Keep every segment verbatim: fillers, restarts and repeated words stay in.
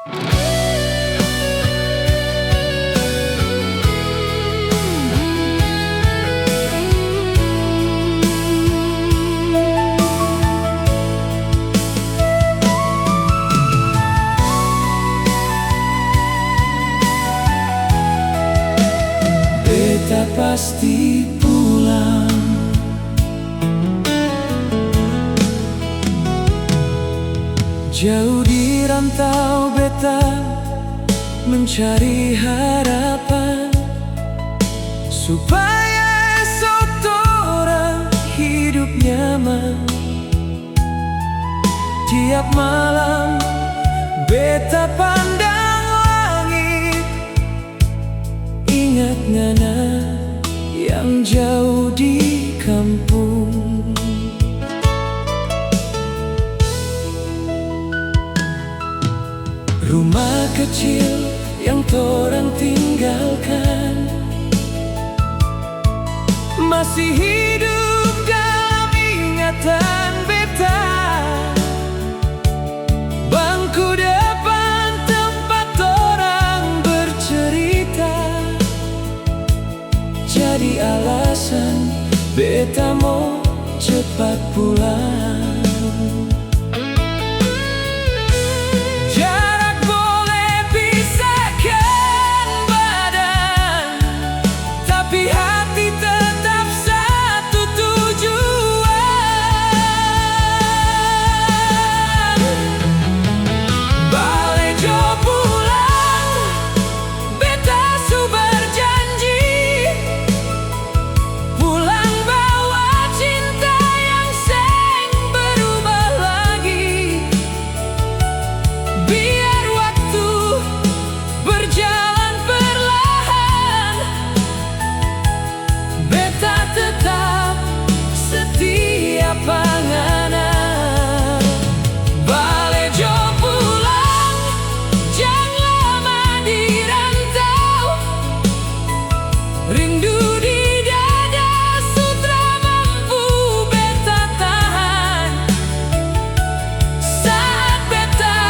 Beta pasti pulang. Jauh di rantau beta mencari harapan, supaya esok torang hidup nyaman. Tiap malam beta pandang langit, ingat ngana yang jauh di kampung. Rumah kecil yang torang tinggalkan masih hidup dalam ingatan beta. Bangku depan tempat torang bercerita jadi alasan beta mo cepat pulang. Jarak boleh pisahkan badan, tapi hati tetap satu tujuan. Bale jo pulang, beta su berjanji, pulang bawa cinta yang seng berubah lagi. Biar waktu berjalan perlahan, beta tetap setia pa ngana. Bale jo pulang, jang lama di rantau. Rindu di dada su tra mampu beta tahan. Saat beta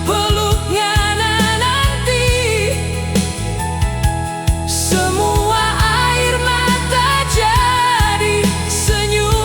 peluk ngana nanti, semua air mata jadi senyum.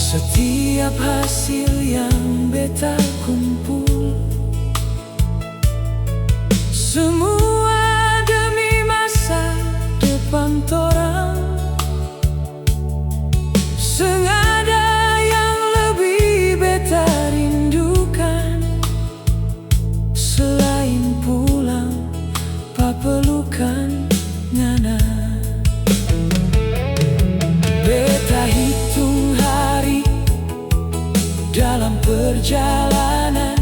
Setiap hasil yang beta kumpul, semua demi masa depan torang. Seng ada yang lebih beta rindukan selain pulang pa pelukan ngana. Beta hitung hari dalam perjalanan,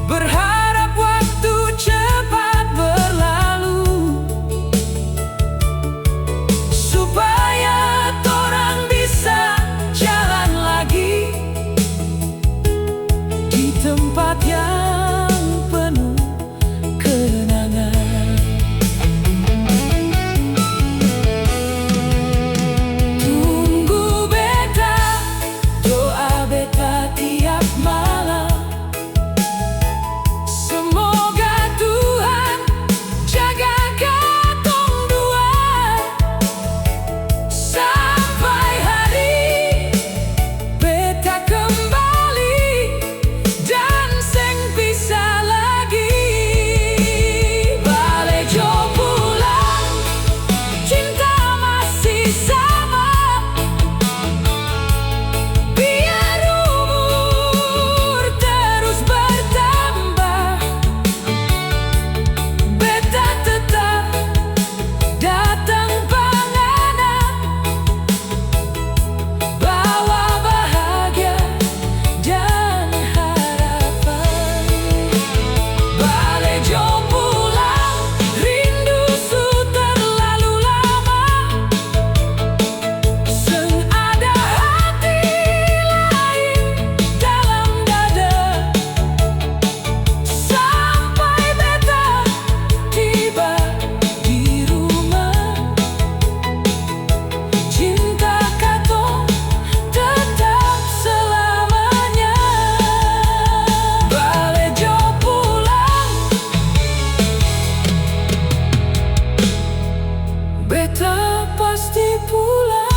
berharap waktu cepat berlalu, supaya torang bisa jalan lagi di tempat yang penuh kenangan. Tunggu beta, doa beta tiap Pasti pulang.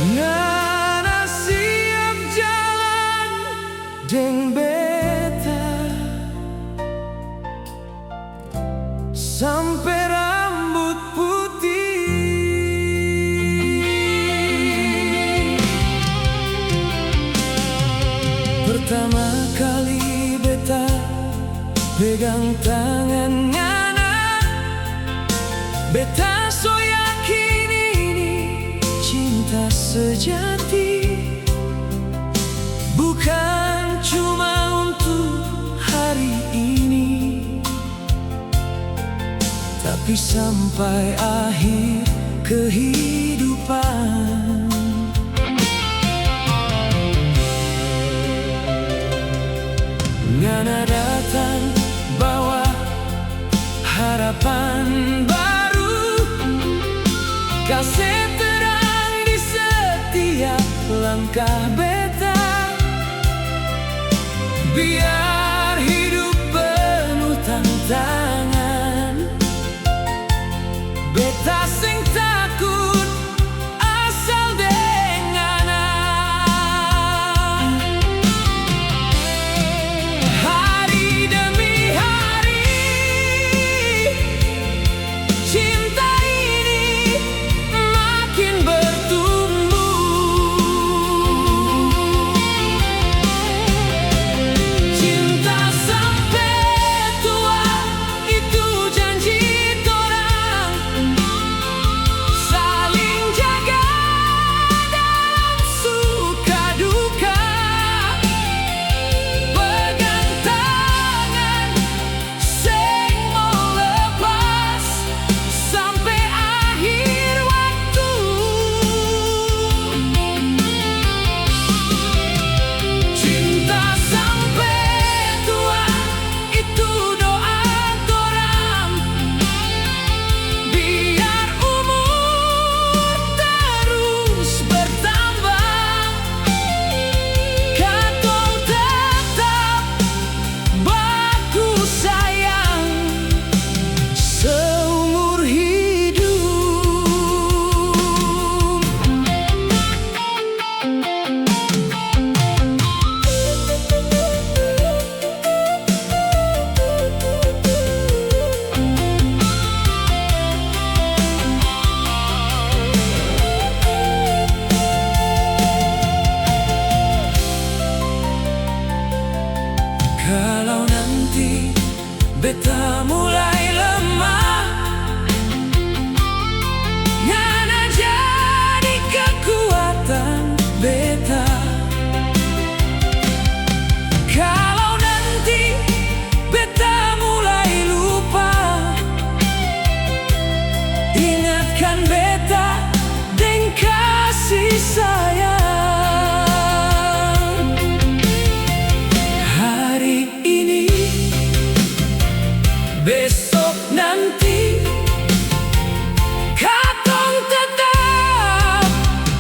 Ngana siap jalan deng beta sampe rambut putih. Pertama kali beta pegang tangan ngana, beta so yakin ini cinta sejati, bukan cuma untuk hari ini, tapi sampai akhir kehidupan. Ngana datang bawa harapan baru, kase terang di setiap langkah beta. Biar hidup penuh tantangan, beta seng takut asal deng ngana. Hari demi hari, cinta ini makin bertumbuh. Cinta sampe tua, itu janji torang. Saling jaga dalam suka duka. Pegang tangan, seng mau lepas sampe akhir waktu. Cinta sampe tua, itu doa torang. Biar umur terus bertambah, katong tetap baku sayang seumur hidup. Kalau nanti beta mulai lemah, ngana jadi kekuatan beta. Kalau nanti beta mulai lupa, ingatkan beta deng kasih sayang. Hari ini, besok nanti, katong tetap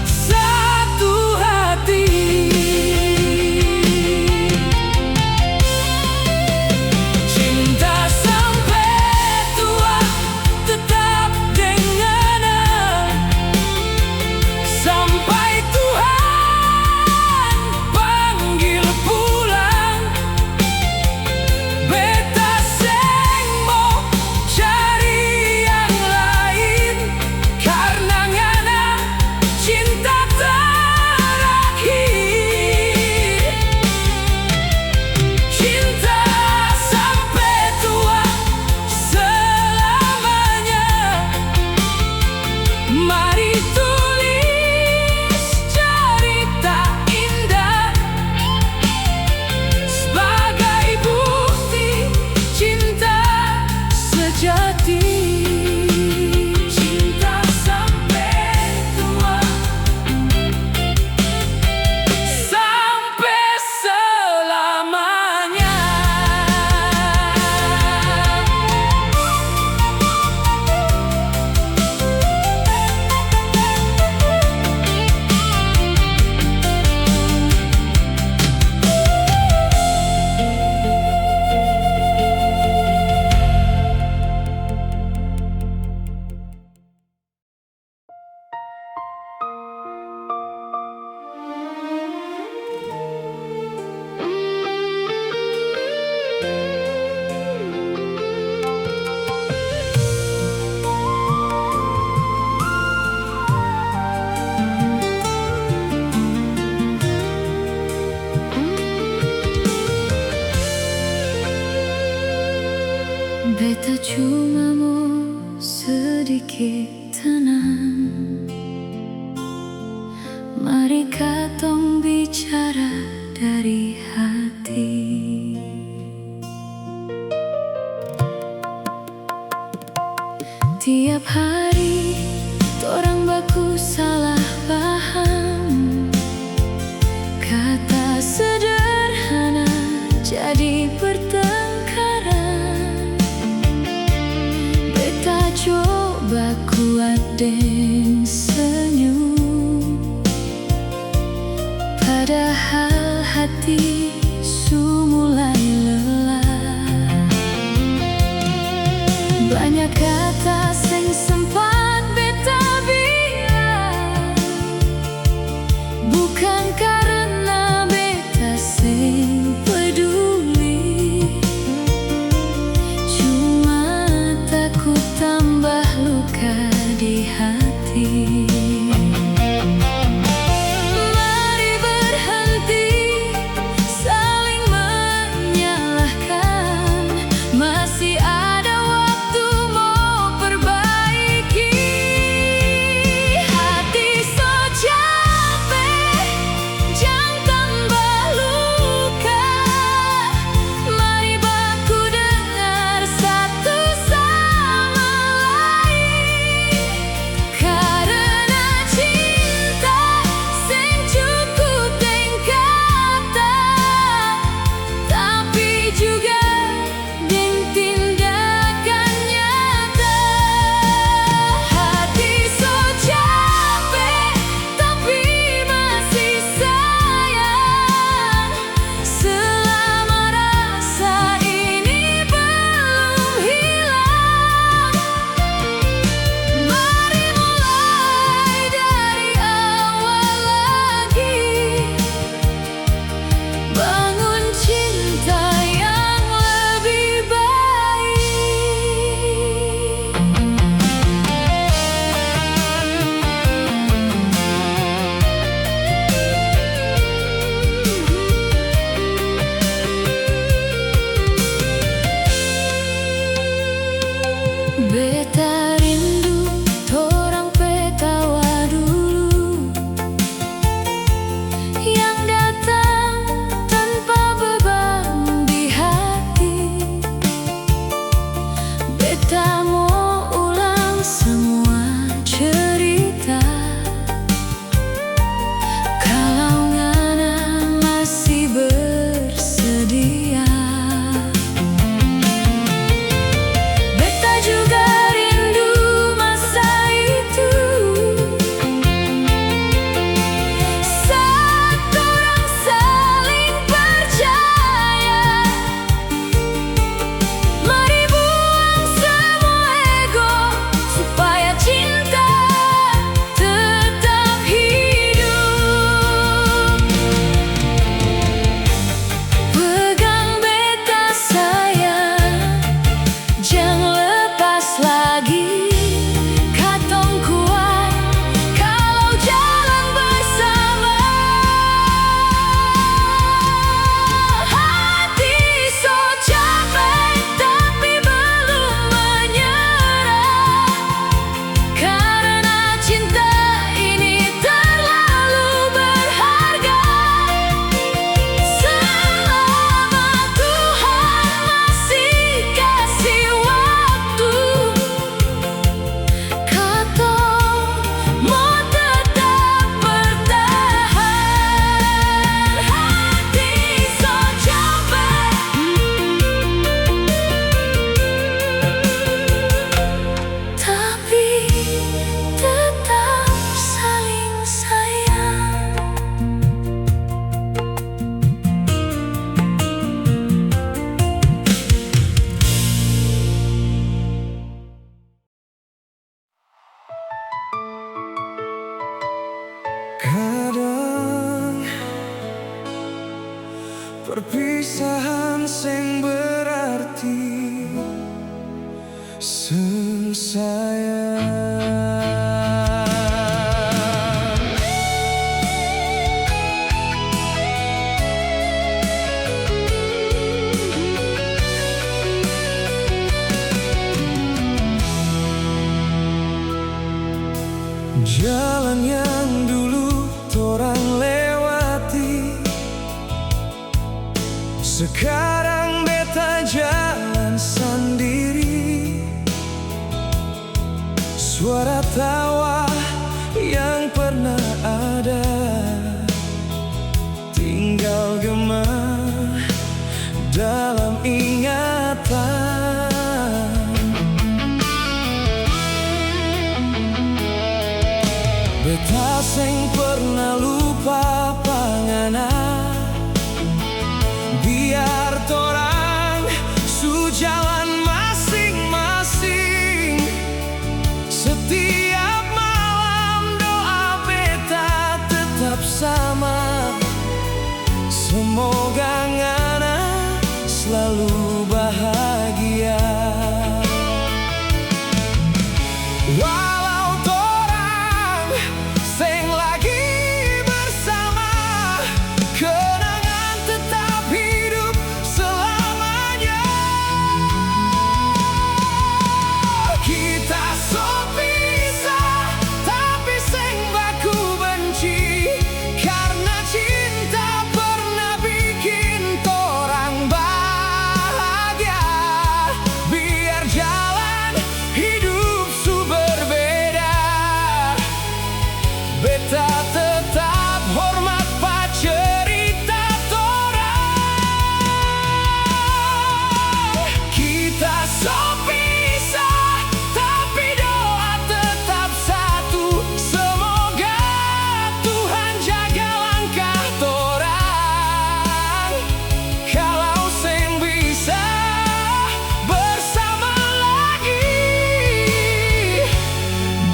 satu hati. Cinta sampe tua, tetap deng ngana. Sampai Tuhan panggil pulang, beta seng mo cari yang lain, karna ngana cinta terakhir. Cinta sampe tua selamanya. Mari tulis carita indah sbagai bukti cinta sejati. Cinta sampe Mari katong bicara dari hati. Tiap hari torang baku salah paham, kata sederhana jadi pertengkaran. Beta coba kuat deng senyum, padahal hati su mulai lelah. Banya kata seng sempat beta bilang, bukan karena beta seng peduli, cuma takut tambah luka di hati. Mari berhenti saling menyalahkan, masih ada waktu mo perbaiki. Hati so cape, jang tambah luka. Mari baku dengar satu sama lain. Karena cinta seng cukup deng kata, tapi juga deng tindakan nyata. Hati so cape, tapi masih sayang. Selama rasa ini belum hilang, mari mulai dari awal lagi, bangun cinta yang lebih baik. Beta rindu torang pe tawa dulu, yang datang tanpa beban di hati. Beta mo ulang samua cerita, kalau ngana masih bersedia. Beta juga rindu masa itu, saat torang saling percaya. Mari buang semua ego, supaya cinta tetap hidup. Pegang beta sayang, jang lepas lagi. Katong kuat kalau jalan bersama. Hati so cape, tapi belum menyerah. Karena cinta ini terlalu berharga. Selama Tuhan masih kasih waktu, katong mo tetap bertahan. Hati so cape, tapi tetap saling sayang. Kadang perpisahan seng berarti seng sayang. Jalan yang dulu torang lewati, sekarang beta jalan sandiri. Suara tawa yang pernah ada tinggal gema dalam ingatan. Beta seng pernah lupa pa ngana, biar torang su jalan masing-masing. Setiap malam doa beta tetap sama, semoga ngana selalu bahagia. Walau torang seng lagi bersama, kenangan tetap hidup selamanya. Kita so pisah, tapi seng baku benci, karna cinta pernah bikin torang bahagia. Biar jalan hidup su berbeda, beta tetap hormat pa cerita torang. Kita so pisah, tapi doa tetap satu. Semoga Tuhan jaga langkah torang. Kalau seng bisa bersama lagi,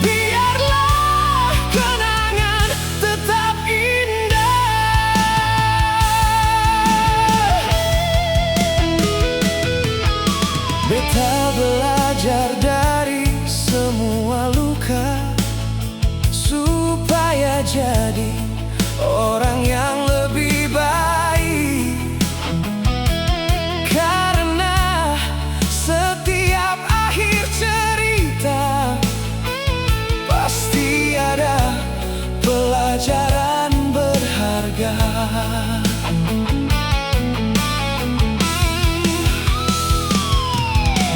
biarlah kenangan tetap indah. Beta belajar dari semua luka, supaya jadi orang yang lebih baik. Karena setiap akhir cerita pasti ada pelajaran berharga.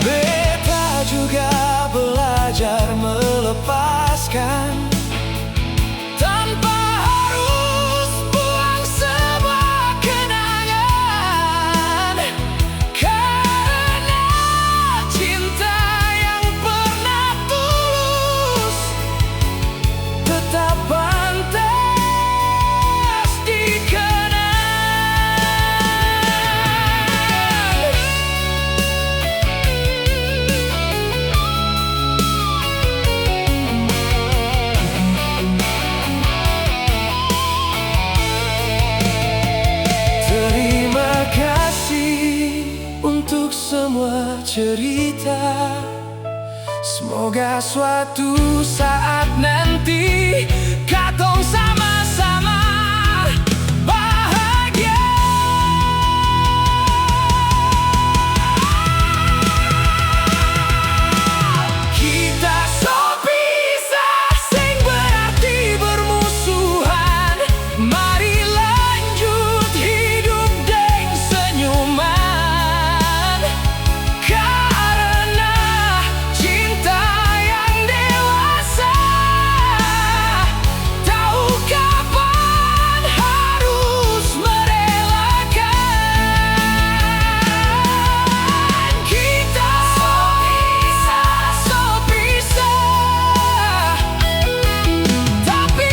Beta juga belajar melepaskan tanpa harus buang semua kenangan. Karena cinta yang pernah tulus tetap pantas dikenang. Terima kasih untuk semua cerita. Semoga suatu saat nanti katong sama-sama bahagia. Kita so pisah seng berarti bermusuhan. Mari lanjut hidup deng senyuman. Karena cinta yang dewasa tau kapan harus merelakan. Kita so pisah, so pisah, tapi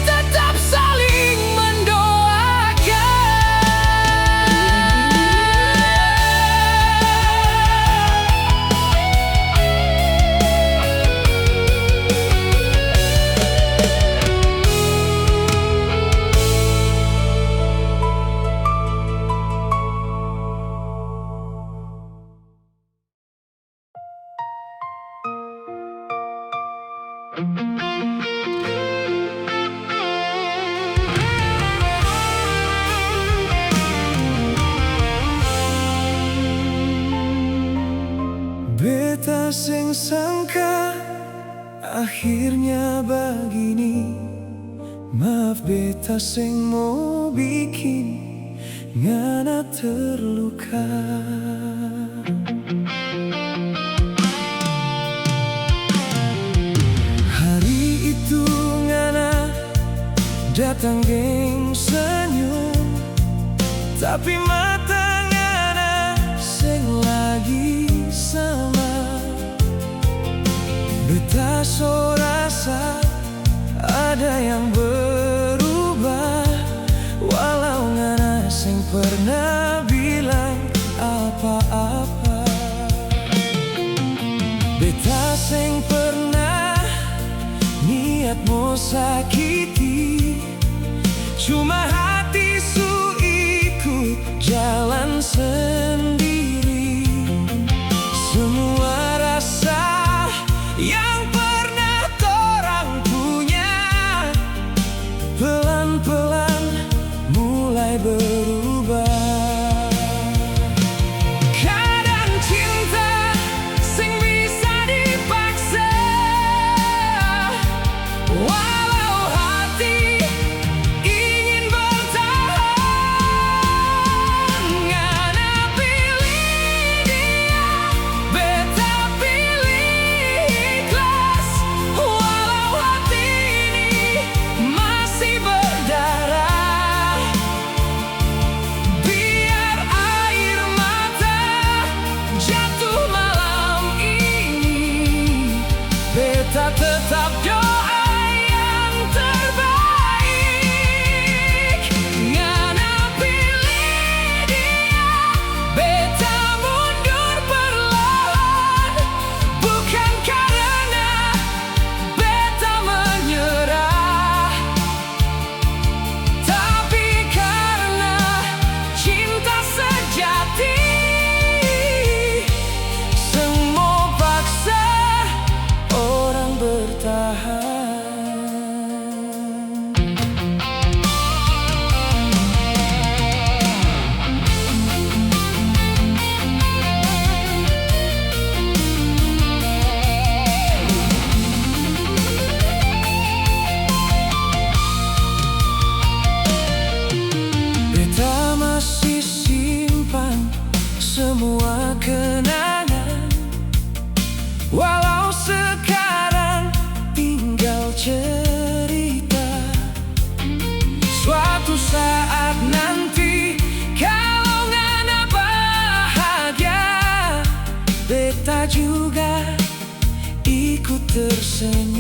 tetap saling mendoakan. Beta seng sangka Akhirnya bagini, maaf beta seng mo bikin ngana terluka. Hari itu ngana datang deng senyum, tapi mata ngana seng lagi sama. Beta so rasa ada yang berubah, walau ngana seng pernah bilang apa-apa. Beta seng pernah niat mo sakiti, cuma hati su ikut jalan sendiri. Semua rasa yang pernah torang punya, pelan-pelan mulai berubah. Kadang cinta seng bisa dipaksa, walau hati ingin bertahan. Ngana pilih dia, beta pilih ikhlas, walau hati ini masih berdarah. Biar air mata jatuh malam ini, beta tetap doa yang terbaik. Ngana pilih dia, beta mundur perlahan, bukan karena beta menyerah, tapi karena cinta sejati seng mo paksa orang bertahan. Beta masih simpan semua kenangan, walau sekarang tinggal cerita. Suatu saat nanti, kalau ngana bahagia, beta juga ikut tersenyum.